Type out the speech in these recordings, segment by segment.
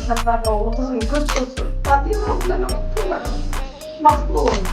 Saglygyň köp bolsun. Fatyma bilen oturmaň. Bagtly boluň.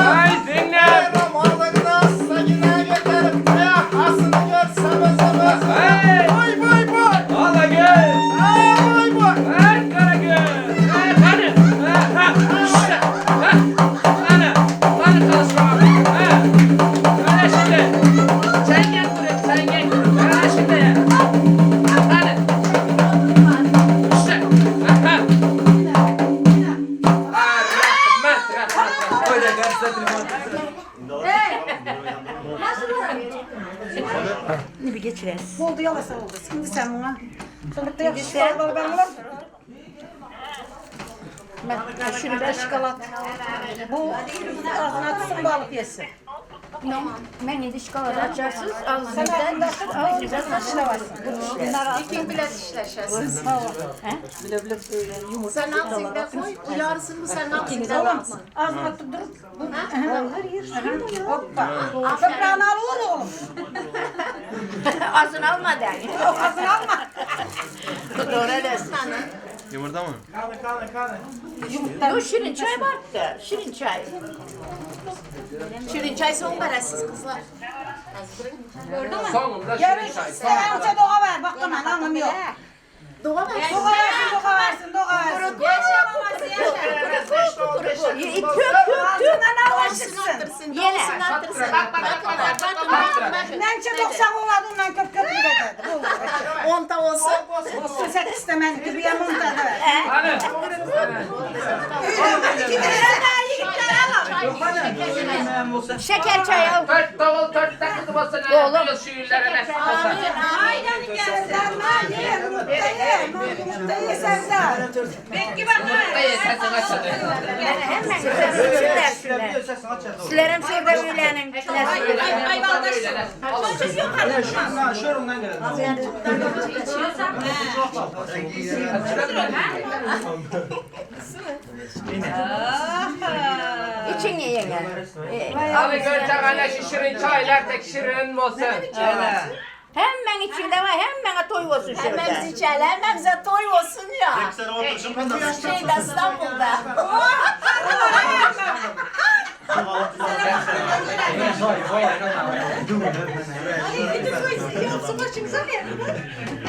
Ay Zeynep. Hey. Valla gel. Hey Karagöz. Hey hani. Ha, ha. İşte. Ha. Hani. Hani çalışma. Ha. Öyle şimdi. Sen gel buraya. Sen gel buraya. Ha şimdi. Hani. İşte. Ha, ha. Ha, Rahmet, rahmet, rahmet. Ne bir geçiresiz. Oldu yalasa oldu. Şimdi sen buna. Sonra da yakışıklı ben buna. Ben şunu da şokolat. Bu ağzına atsın balık yesin. Ben indi şokolad açarsınız Sen ağzınızda. ağzında ağzında dişlevarsın. İkin bile dişleşesiz. Sen ağzında koy, o yarısını sen ağzında Oğlum alırsın. ağzına atıp dur. Hoppa. Toprağını al olur oğlum. Ağzını alma yani. Yok ağzını alma. Doğru dersin. Yumurta mı? Yok şirin çay vardı. Şirin çay. Şirin çay son verəsiz kızlar. Sonunda Yarın şirin çay. sen uça doğa ver. Bak aman anlam yok. Doğa ver. Doğa versin, doğa versin, doğa versin. Tök tök tök. Ağzından Allah çıksın. Attırsın, Yine. doğusunu attırsın. Bakın, bakın, bakın, bakın. Nənçə 90 olardı, ondan köp köp edərdi. Bu olur. Onda olsun. Olsun 8 də mənimki, bir yam 10 da ver. Hani. Şeker çayı al. Tört davul tört takıldı basın. Oğlum. Şiirlere ne olsa. Serdar, mən ye, yumurta ye, yumurta ye Serdar. Dayı sesin açıldı. Yani hemen güzel Silerim şurada öğlenin. Ay İçin ye yenge. Abi görçen anne şişirin çaylar tek şirin olsun. Hemen içinde var hemen toy olsun şurada. Hemen içelim, hemen bize toy olsun ya. Şeyde İstanbul'da.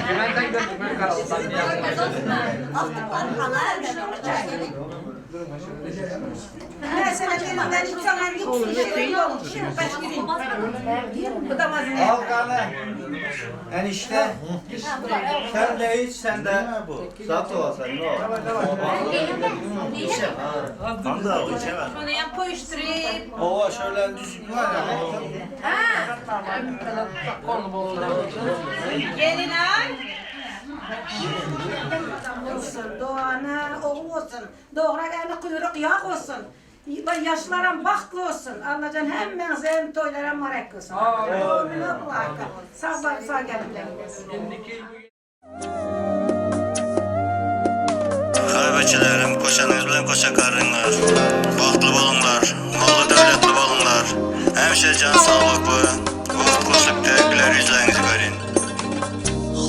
Yemenden götürmen karalıdan Mən sənə birindən içsəm, mən şirin olur, şirin bəşirin. Bu da mazine. Al kanı. Enişte. Sen de iç, sen de zat olasan ne olur? Ova şöyle düzgün var ya. Konu bol olur. Gelin ay. Olsun, doğana oğul olsun, doğra eli kuyruk yağ olsun. Yaşlaram baxtlı olsun. Allahcan həmmənizə toylara maraq olsun. Amin. Allah. Sağ olun, sağ gəlin. Kahvecilerim, koşanız bilen koşa karınlar. Bahtlı bolunlar, mallı devletli bolunlar. Hemşe can sağlıklı, vakt koşup da güler yüzlerinizi görün.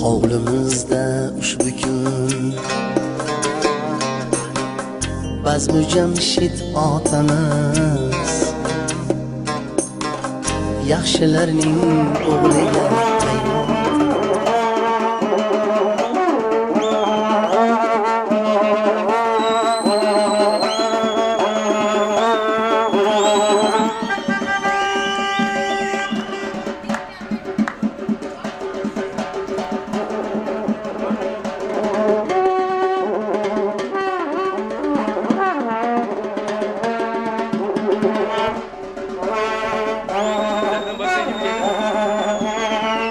Hovlimizda ushbu kun Bazmi Jamshid otamiz Yaxshilarning o'g'liga qaynota. Başa gibi gelin.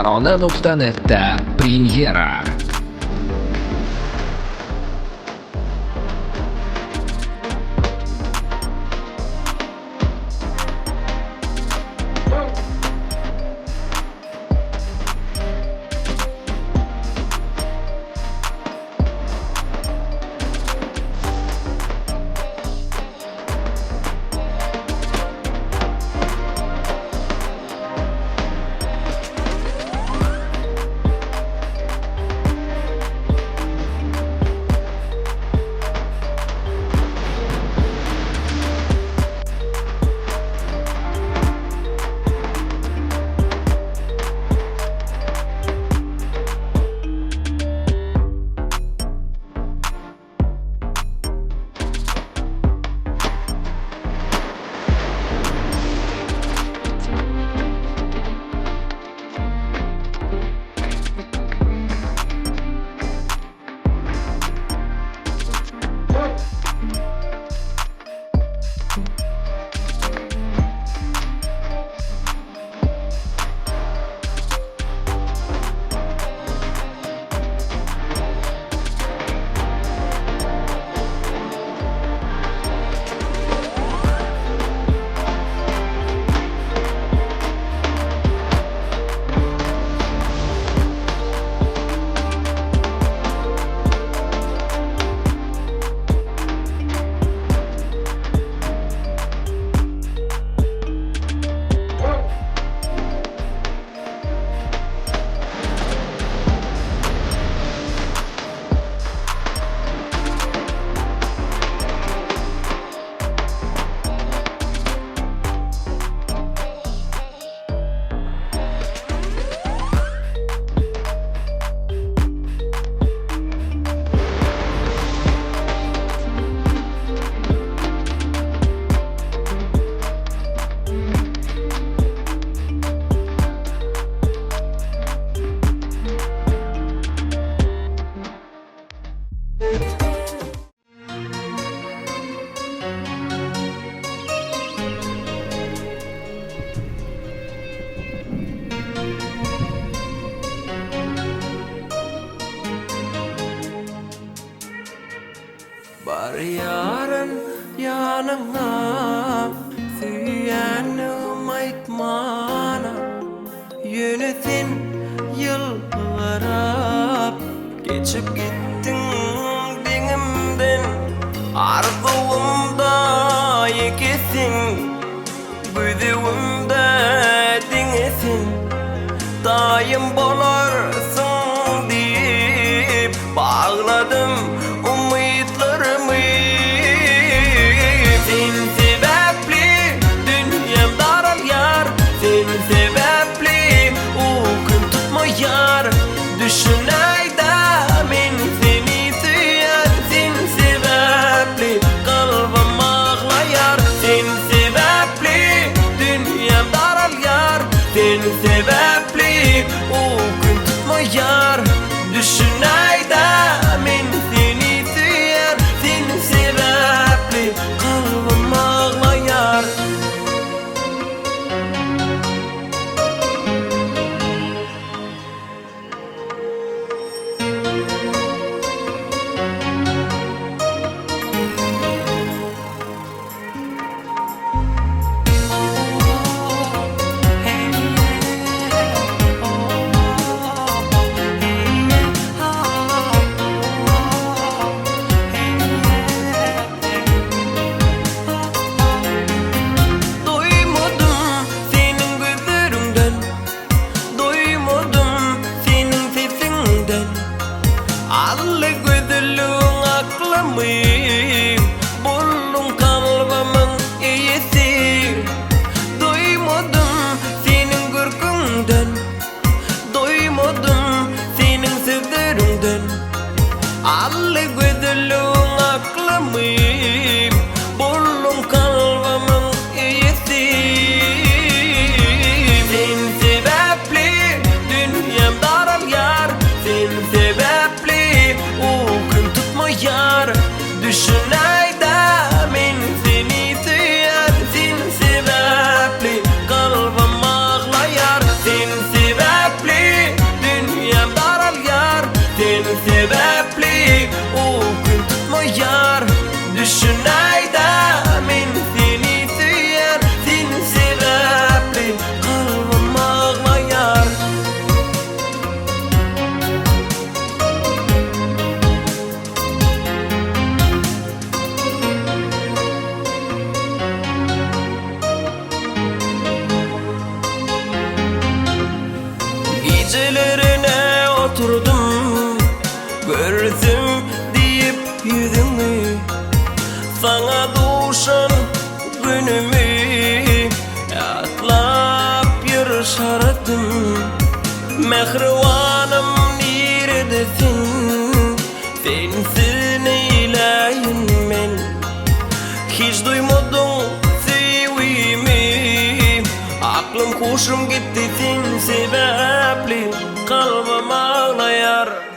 Tarona.netda premyera. Barýaryn ýanyňa Söýýänligim aýtmana Ýöne sen ýylgyrap Geçip gitdiň deňimden Arzuwymda ýekesin Göz öňümde diňe sen Daýym bolarsyň diýip Bagladym umytlarymy Sen sebäpli dünýäm daralýar Sen sebäpli ukym tutmaýar Düşünäýdä men seni söýýän Sen sebäpli kalbym aglaýar Sen sebäpli dünýäm daralýar Sen sebäpli ukym tutmaýar Düşünäýdä men seni söýýän Sen sebäpli kalbym aglaýar. Doýmadym seniň gözleriňden Doýmadym seniň sesiňden Ally gözelligiň aklymy Bolduň kalbymyň eýesi Doýmadym seniň görküňden Doýmadym seniň sözleriňden Ally gözelligiň aklymy Bolduň kalbymyň eýesi Sen sebäpli dünýäm daralýar Sen sebäpli ukym tutmaýar Düşünäýdä men seni söýýän Sen sebäpli kalbym aglaýar Sen sebäpli. sebäpli Ukyň tutmaýar Düşünäýdä men seni söýýän Sen sebäpli kalbym aglaýar. Gijelerine oturdym Görsem diýip ýüzüňi Saňa duşan günümi Ýatlap ýyrşardym Mähribanym nirede sen Sensiz neýläýin men Hiç duýmadyň söýgimi Aklym huşum gitdi sen sebäpli Kalbym aglaýar.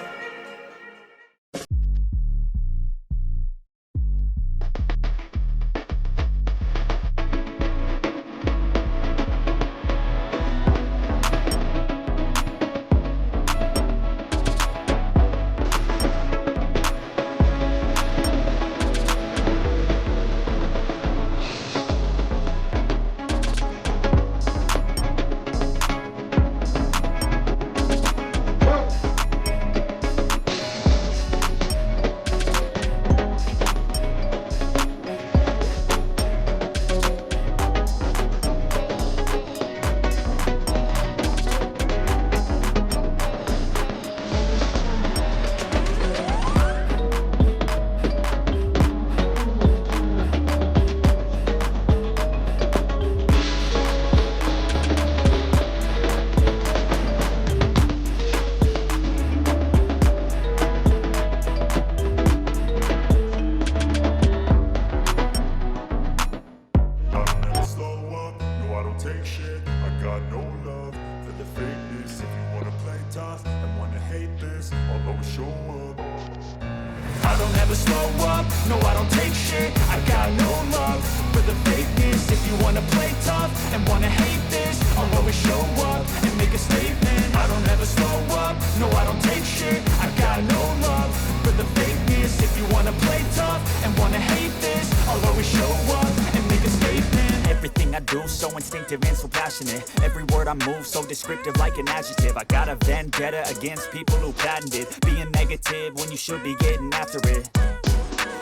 I don't ever slow up, no I don't take shit I got no love for the fakeness If you wanna play tough and wanna hate this I'll always show up and make a statement I don't ever slow up, no I don't take shit I got no love for the fakeness If you wanna play tough and wanna hate this I'll always show up and make a statement Everything I do so instinctive and so passionate Every word I move so descriptive like an adjective I got a vendetta against people who patented Being negative when you should be getting after it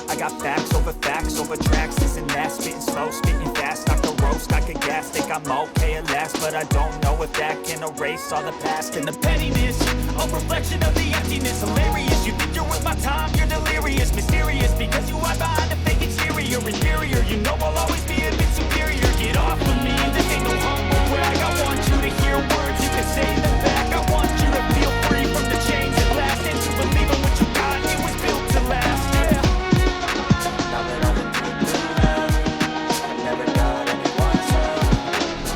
I got facts over facts over tracks, this and that Spitting slow, spitting fast, I could roast, I could gas Think I'm okay at last, but I don't know if that can erase all the past And the pettiness, a reflection of the emptiness Hilarious, you think you're worth my time, you're delirious Mysterious, because you hide behind a fake exterior Inferior, you know I'll always be a bit superior Get off of me, this ain't no humble brag I want you to hear words, you can say them back I want you to feel free from the chains at last And to believe in what you got, it was built to last, yeah Now that I've been put through hell I never got anyone's help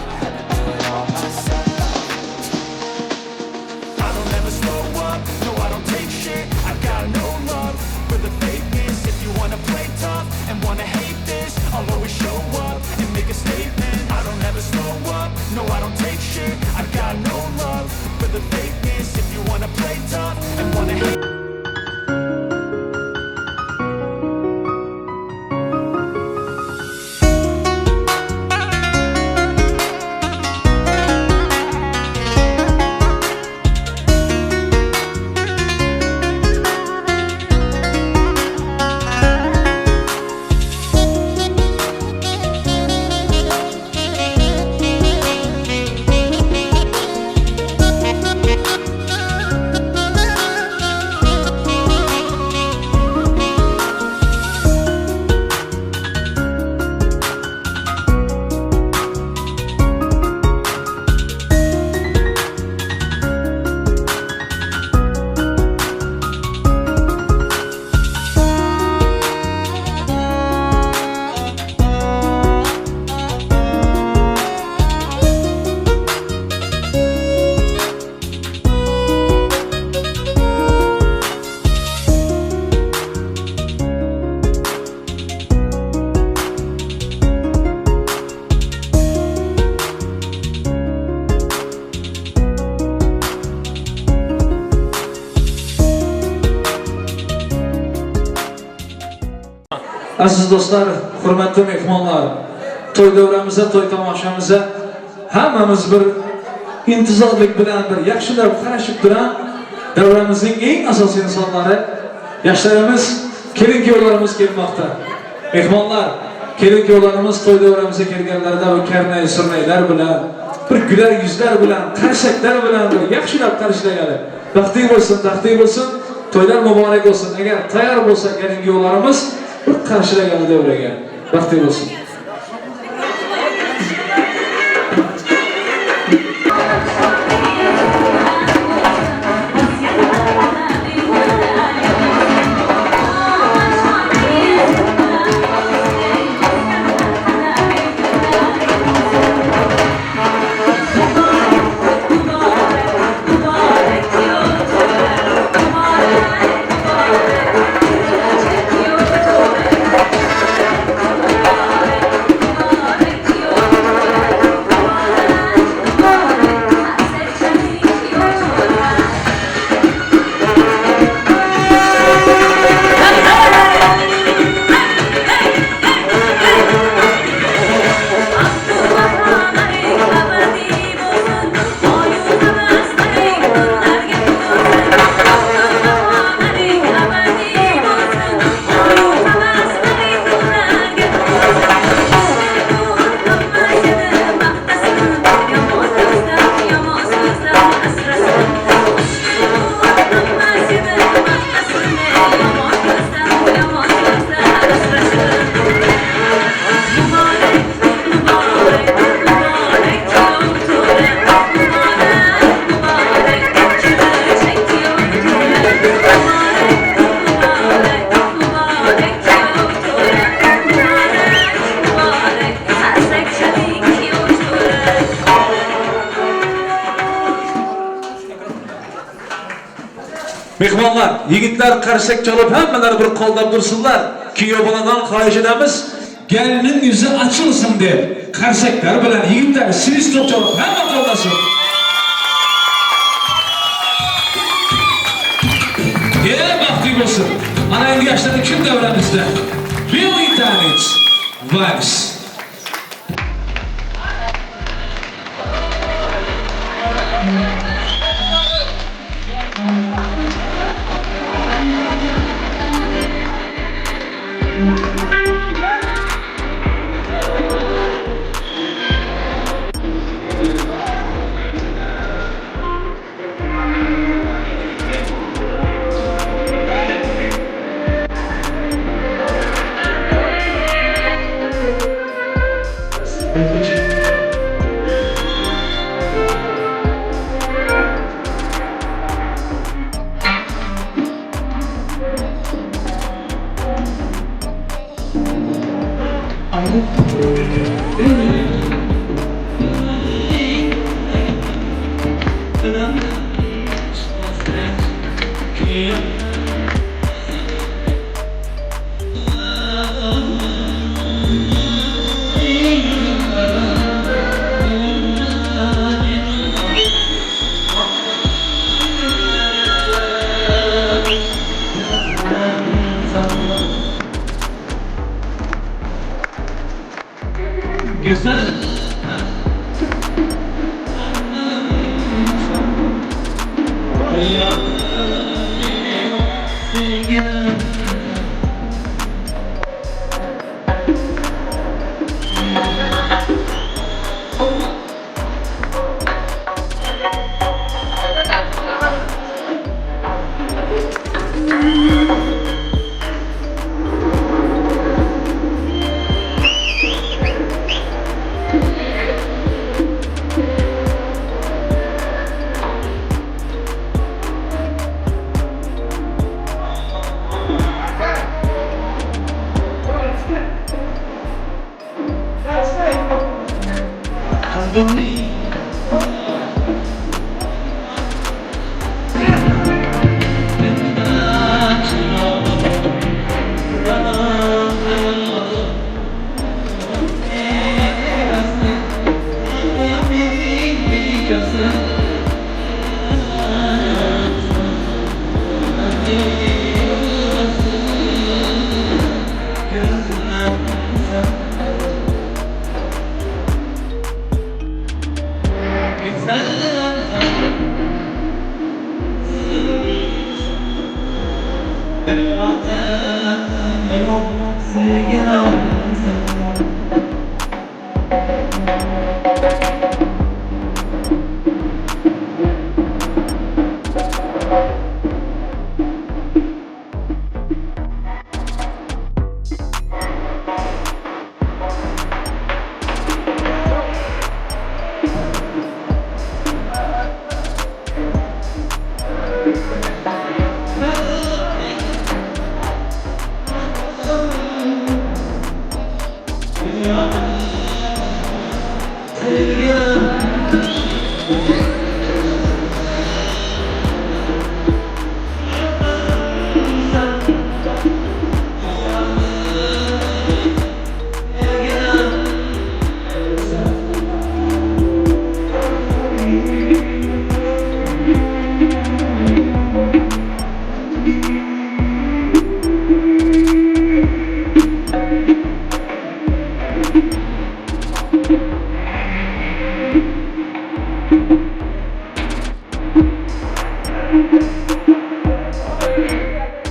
I had to do it all myself I don't ever slow up, no I don't take shit I got no love for the fakeness If you wanna play tough and wanna hate this I'll always show up. Aziz dostlar, hurmatli mehmonlar, to'y davramizda, to'y tomoshamiza hammamiz bir intizorlik bilan bir yaxshilab qarashib turan davramizning eng asosiy insonlari yoshlarimiz, kelin kuyovlarimiz kelmoqda. Mehmonlar, kelin kuyovlarimiz to'y davramizga kelganlarida bu karnay surnaylar bilan, bir güler yüzler bilan, qarsaklar bilan bir yaxshilab qarshilayali. Baxtli bo'lsin, taxtli bo'lsin, to'ylar muborak bo'lsin. Agar tayyor bo'lsa kelin kuyovlarimiz bir qarshilayali davraga. Baxtli bo'lsin. Mehmonlar, yigitlar qarsak chalib hammalari bir qo'llab tursinlar. Kuyov boladan xohish etamiz, gelinning yuzi ochilsin deb qarsaklar bilan yigitlar svistok chalib hamma qo'llasin. Ye baxtli bo'lsin. Ana endi yoshlarni kim davramizda? Белый танец, vals.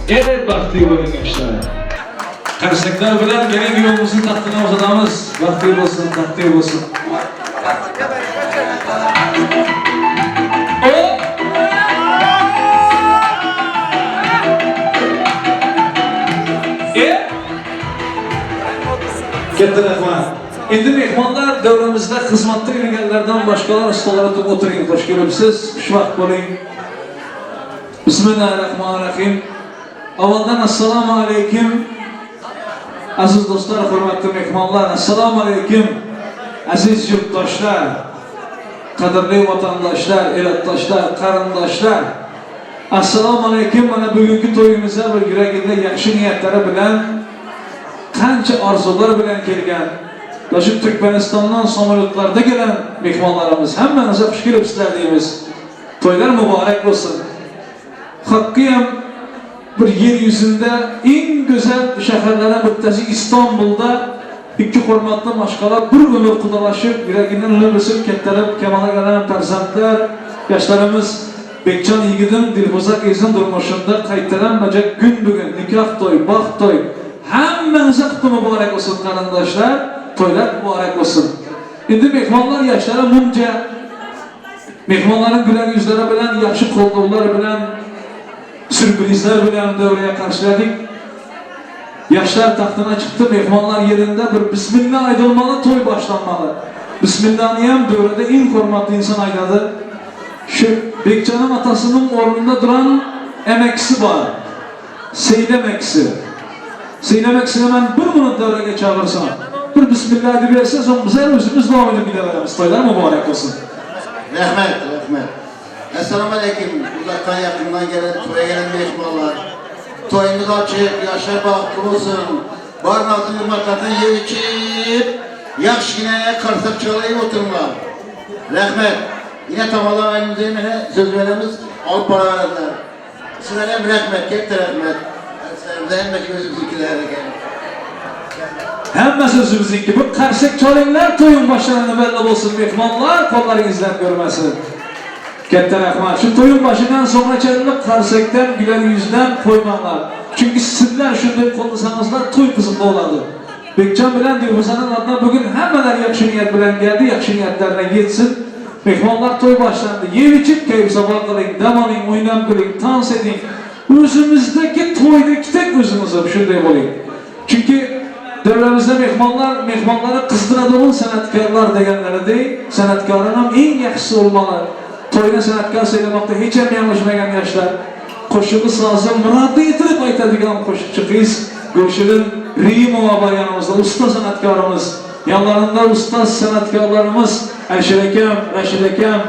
Evet bagtly boluň ýaşlar. Qarsaklar bilen gelin kuyovumuzun tahtına uzatamiz. Bagtly bolsun, tahtly bolsun. E? Katta rahmat. Endi mehmonlar davramizda xizmatda yurganlardan boshqalar stollara o'tiring, xush kelibsiz, xushvaqt bo'ling. Bismillahirrahmanirrahim. Avvaldan assalomu alaykum. Aziz do'stlar, hurmatli mehmonlar, assalomu alaykum. Aziz yurtdoshlar, qadrli vatandoshlar, elatdoshlar, qarindoshlar. Assalomu alaykum. Mana bugungi to'yimizda bir yuragida yaxshi niyatlari bilan qancha orzular bilan kelgan Daşı Türkmenistan'dan samolyotlarda gelen mehmonlarimiz hammangizga xush kelibsizlar deymiz. To'ylar muborak bo'lsin. Hakkıyam bir yeryüzünde eng go'zal shaharlardan bittasi Istanbulda ikki hurmatli mashqalar bir umr qudalashib, yuragidan unib o'sib kattalab kamolga kelgan farzandlar, yoshlarimiz Bekcan yigidim Dilfuza qizim durmuşunda qaytalanmayacak gün bugün nikoh to'y, baxt to'y. Hammangizga qutlu muborak bo'lsin qarindoshlar. To'ylar muborak bo'lsin. Endi mehmonlar yoshlari muncha mehmonlarning güler yüzleri bilan, yaxshi qo'llovlar bilan, sürprizler bilan davraga qarshiladik. Yoshlar taxtına chiqdi, mehmonlar yerinde bir bismillah aytilmalı, to'y boshlanmalı. Bismillahni ham davrada eng hurmatli inson aytadi. Şu Bekcan'ın atasının o'rnida duran emeksi bor. Seylem eksi. Seylem eksini ben bir minut davraga chaqirsam, bir bismillah deb bersa, so'ng bizlar o'zimiz davom edib ketaveramiz. To'ylar muborak bo'lsin. Rahmet, rahmet. Esselamu Aleyküm. Uzaktan yakından gelen, toya gelen mehmanlar. Toyumuz açık, yaşlar bahtlı olsun. Var nazlı yumurtadan ye içip, yaxşıgine karsak çalayıp oturma. Rahmet. Yine tamalar elimize söz veremiz, alıp para verdiler. Sizlere hem rahmet, kette rahmet. Sizlere hem özümüzünkiler gelin. Hammasi o'zimizniki. Bu qarsak chalinglar, to'ying boshlanadi belli bo'lsin mehmonlar, qo'llaringizdan ko'rmasin. Katta rahmat. Shu to'yin boshidan so'ngra qarsakdan, güler yuzdan qo'ymanglar. Chunki sizlar shunday qo'llasangizlar to'y qiziq bo'ladi. Bekcan bilan Dilfuzaning adına bugun hammalar yaxshi niyat bilan keldi, yaxshi niyatlarına yetsin. Mehmonlar to'y boshlandi. Yeb ichib kayf safo qiling, dam oling, o'ynab kuling, tans eting. O'zimizdagi to'ydagidek o'zimiz ham shunday bo'ling. Chunki davramizda mehmonlar mehmonlarni qizdiradigan san'atkorlar deganlaridek, san'atkorlar ham eng yaxshisi bo'lmalı. To'yda san'atkor saylamoqda hech ham yanglishmagan yoshlar. Qo'shig'i sozi murodga yetirib aytadigan qo'shiqchi qiz Gulshirin Rimova bor yanimizda, usta san'atkorimiz. Yanlarında ustoz san'atkorlarimiz Alisher akam, Rashid akam,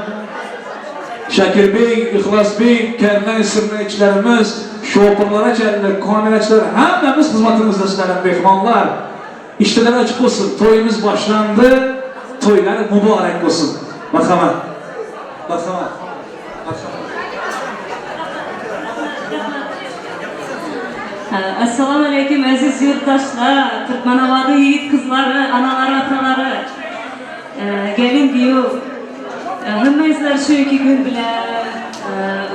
Shakirbey, Ixlosbey, karnay surnaychilarimiz, shopirlar, kamerachilar hammamiz xizmatingizda sizlar mehmonlar. Ishlar ochiq bo'lsin. To'yimiz boshlandi. To'ylar muborak bo'lsin. Marhamat. Marhamat. Marhamat. Assalamu aleyküm aziz yurttaşlar, Türkmenabad'ın yiğit kızları, anaları, ataları, gelin kuyov. Hemmezler şu iki gün bilen,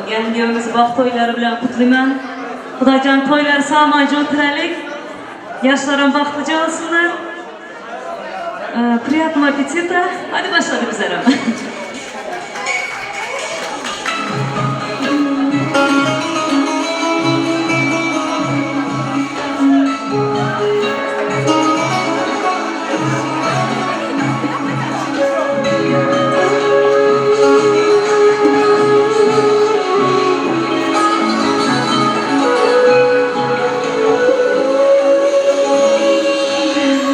gelin kuyovimiz baxt to'ylari bilan qutlayman. Hudaýjan toýlary sag-amanja oturälik. Ýaşlaram bagtlyja bolsunlar. Priýatnogo appetita. Hadi başladyk bizlerem.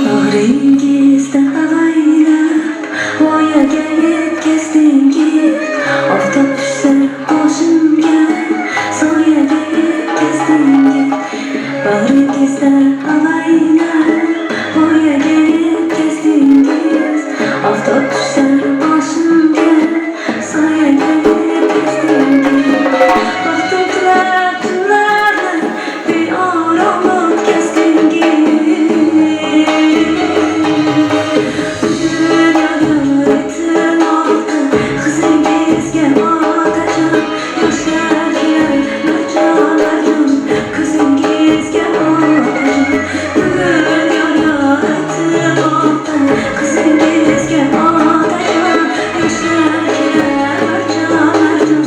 Bag'ringizda avaylab voyaga yetkazdingiz Oftob tushsa boshimga soyaga yetkazdingiz Bag'ringizda avaylab voyaga yetkazdingiz Oftob tushsa boshimga soyaga yetkazdingiz Baxtim tilab tunlarni beorom o'tkazdingiz Bugun yor-yor aytilmoqda qizingizga otajon Yoshlar kular marjon-marjon ko'zingizga otajon Bugun yor-yor aytilmoqda qizingizga otajon Yoshlar kular marjon-marjon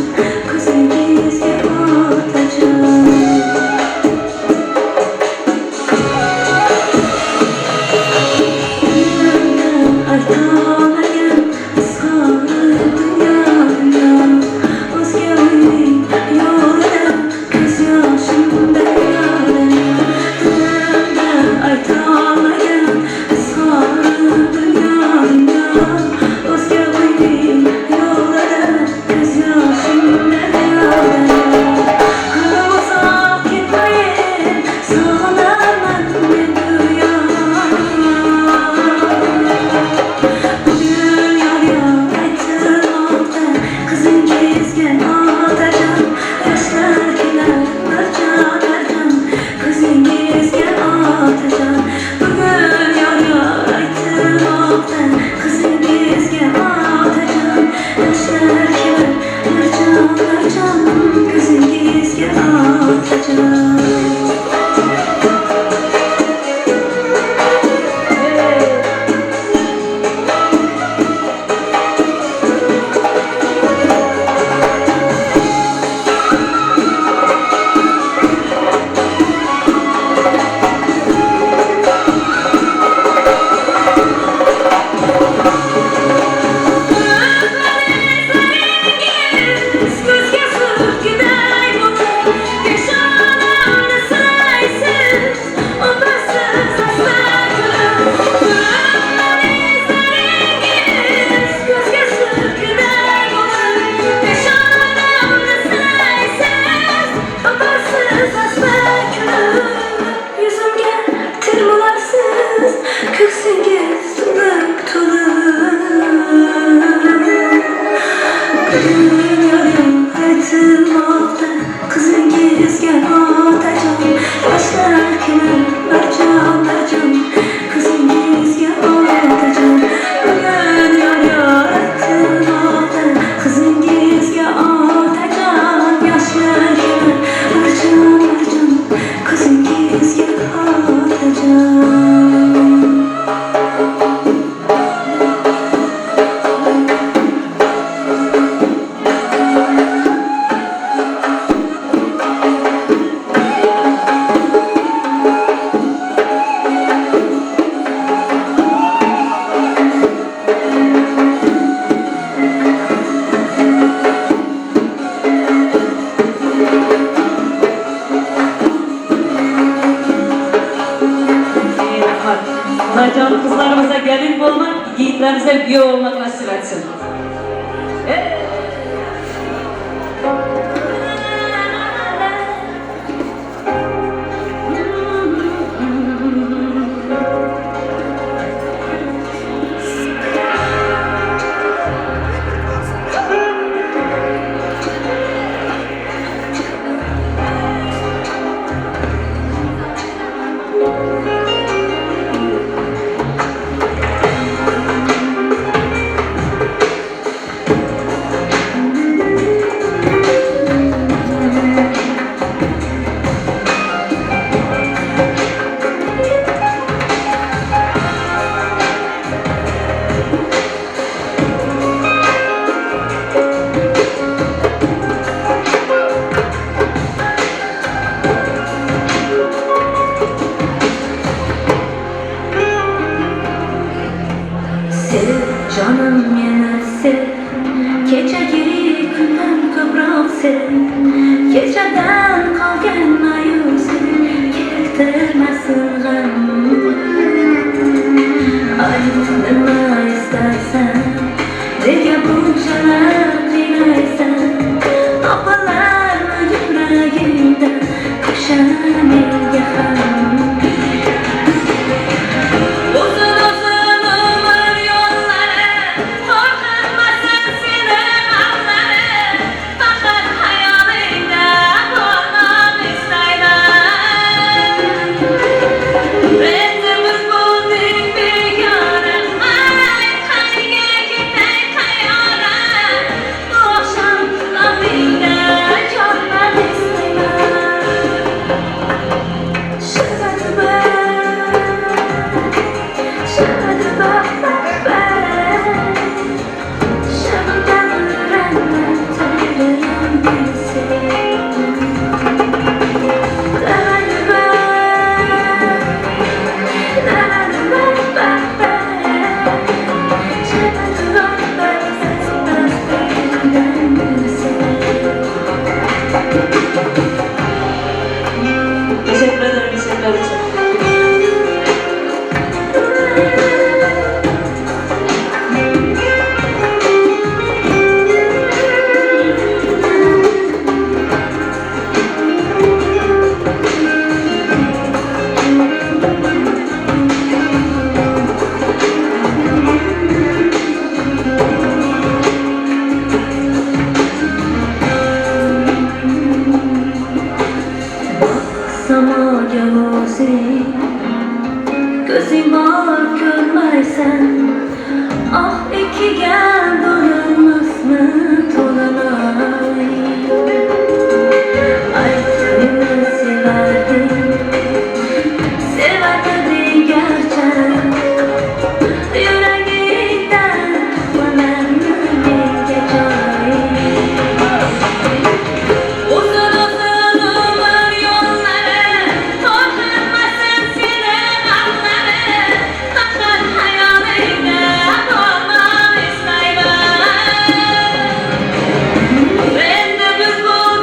ko'zingizga otajon Dilimda aytolmagan izhorim dunyo-dunyo O'zga uyning yo'lida ko'z yoshim daryo-daryo Dilimda aytolmagan izhorim dunyo-dunyo O'zga uyning yo'lida ko'z yoshim daryo-daryo Uzoq ketmayin, sog'inaman men bu Bugun yor-yor aytilmoqda qizingizga otajon Yoshlar kular marjon-marjon ko'zingizga otajon Bugun yor-yor aytilmoqda qizingizga otajon Yoshlar kular marjon-marjon ko'zingizga otajon Ko'zga surtgiday bo'lib peshonamni silaysiz, o'pasiz asta kulib. Ko'plar izlaringiz ko'zga surtgiday bo'lib peshonamni silaysiz, o'pasiz asta kulib. Yuzimga termularsiz, ko'ksingiz to'lib to'lib. Bugun yor-yor aytilmoqda qizingizga otajon Yoshlar kular marjon-marjon ko'zingizga otajon Bugun yor-yor aytilmoqda qizingizga otajon Yoshlar kular marjon-marjon ko'zingizga otajon Rahmat. Hudaýjan gyzlarymyza gelin bolmak, ýigitlerimize giýew bolmak nasip etsin. Jonim meni sev, Kechagi kundan ko'proq sev, Kechadan qolgan ma'yuslik keltirmasin g'am. Ayt, nima istaysan? Nega bunchalar qiynaysan? Topilarmi yuragingda o'sha menga ham? Uzun uzun umr yo'llari, Qo'rqitmasin seni g'amlari, Faqat xayolingda bo'lmoq istayman. Endi biz bo'ldik begona, Ayt, qayga ketay, qayona? Bu oqshom oldingda yonmani istayman. Shabba-dabba, shabba-dabba-ba-ba. Shabba-dabba-ra-ra-ra-ra-ra. Da-da-ba, da-da-ba-ba-ba. Shabba-dabba-ba-ba-ba. Teşekkür ederim teşekkürler için. Samoga o'zing ko'zing bor ko'rmaysan, Oh ikkiga bo'linmasmi to'lin oy? Ayt, meni sevarding, sevarmiding garchi? Yuragingdan bo'larmi menga joy? Uzun uzun umr yo'llari, Qo'rqitmasin seni g'amlari, Faqat xayolingda bo'lmoq istayman. Endi biz bo'ldik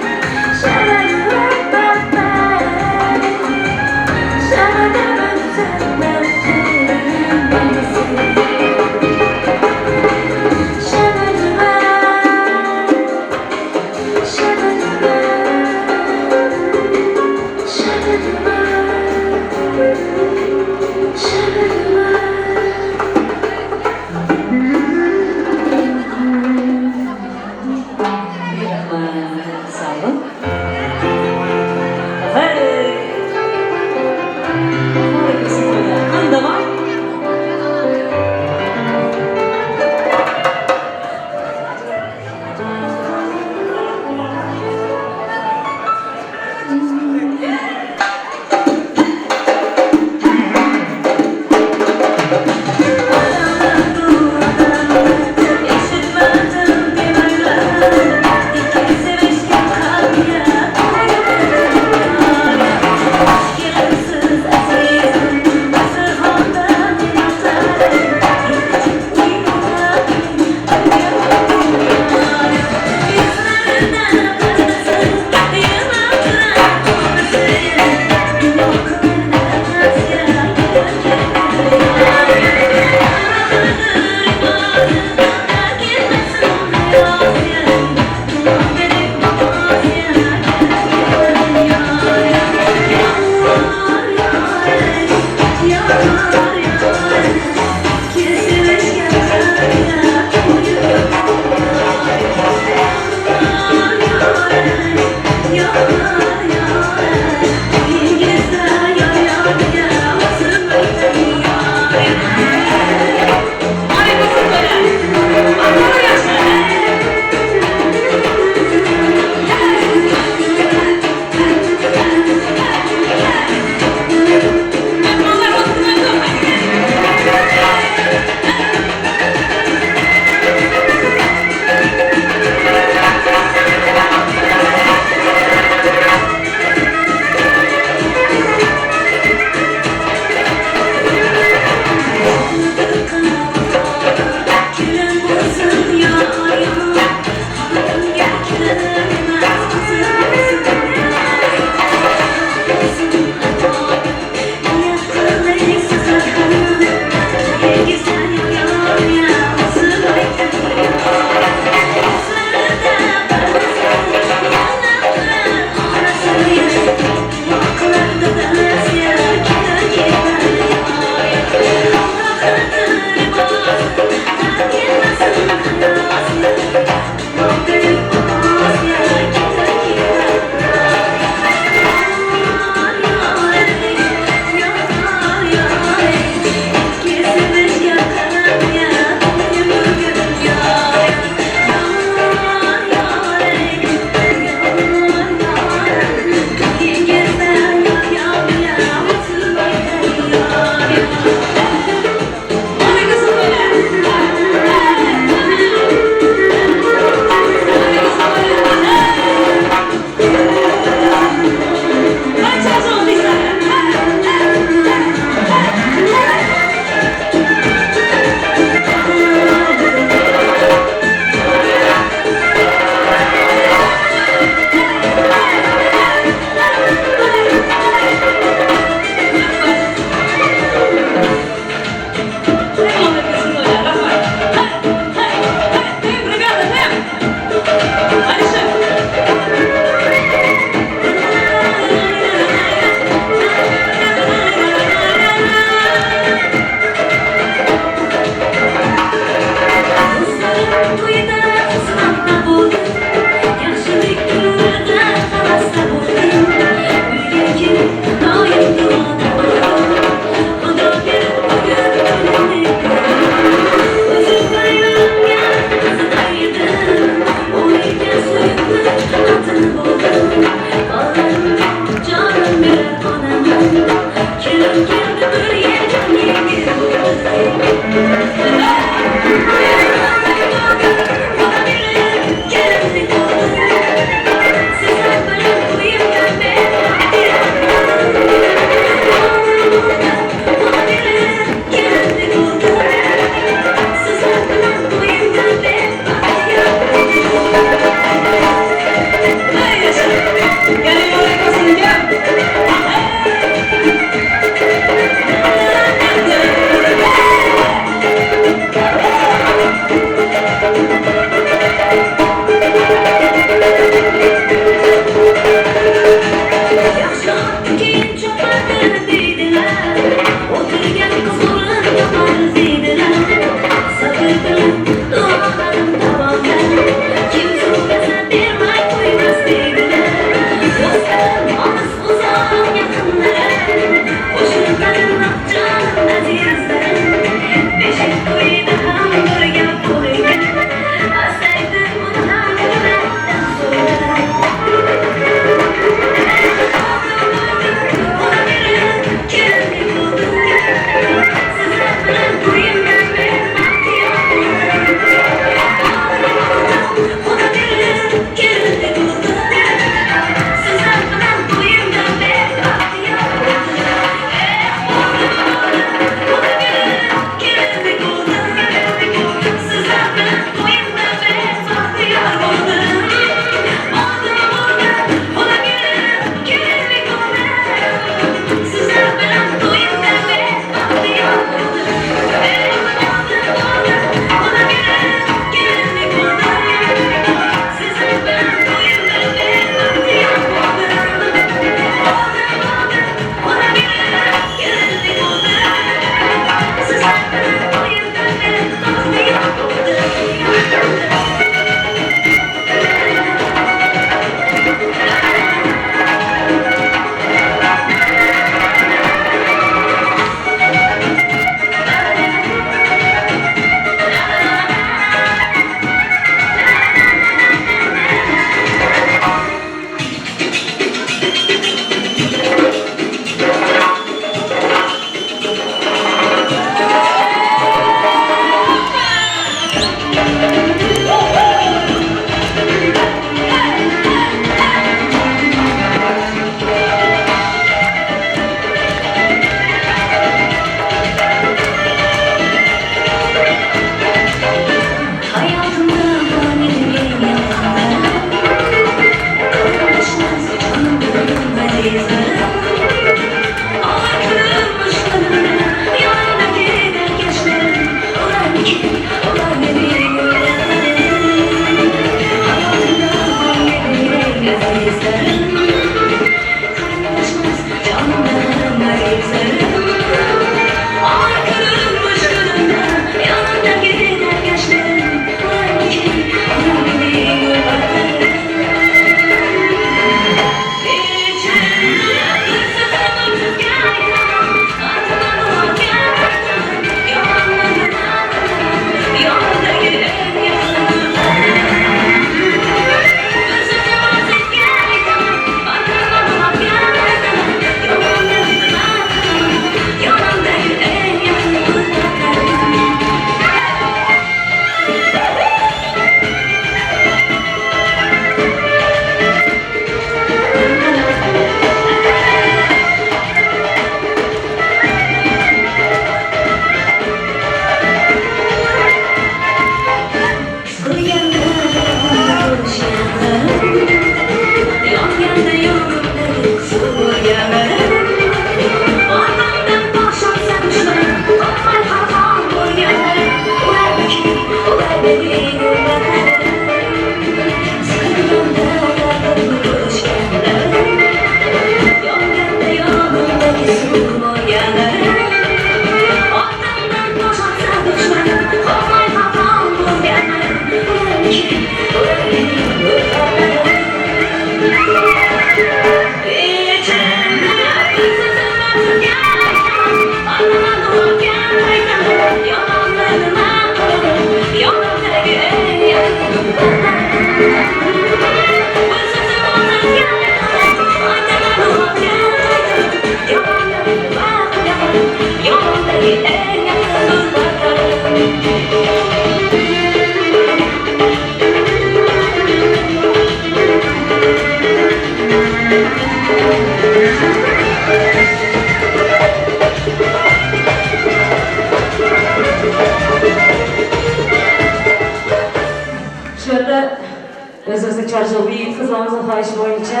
Özümiziň çarjowly ýigit gyzlarymyzyň haýyşy boýunça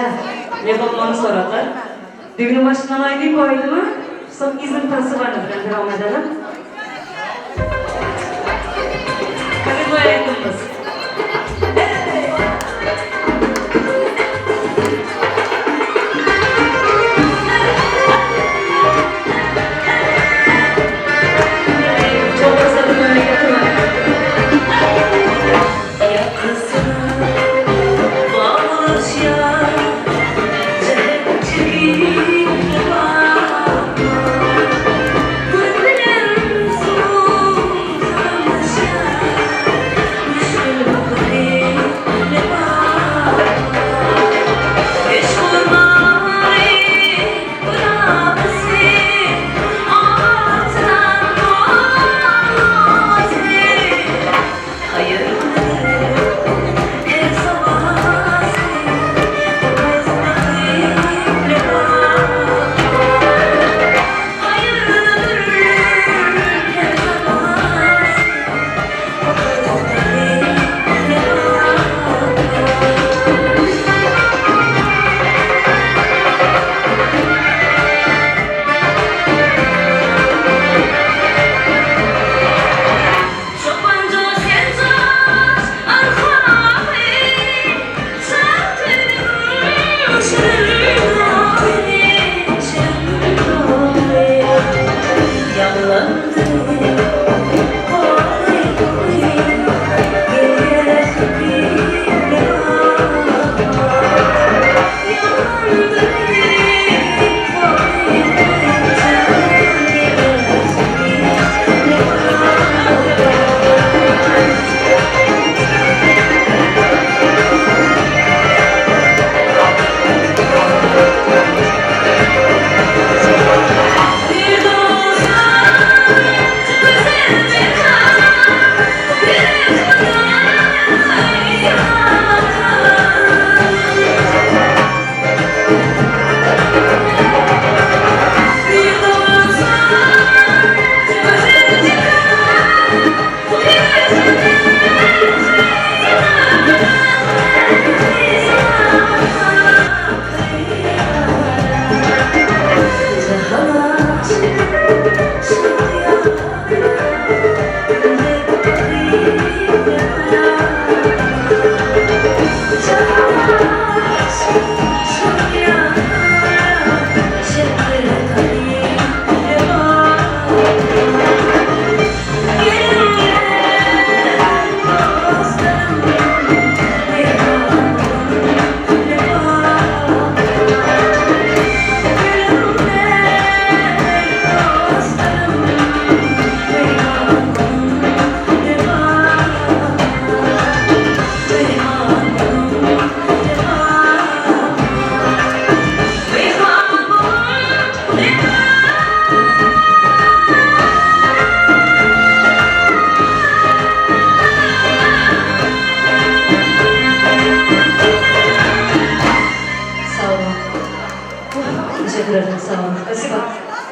ne bolmagyny soradylar. Düýnüň başyndan aýdyp bu aýdymy, soň izin tansowany bilen dowam edelim. Koridor aýdymymyz.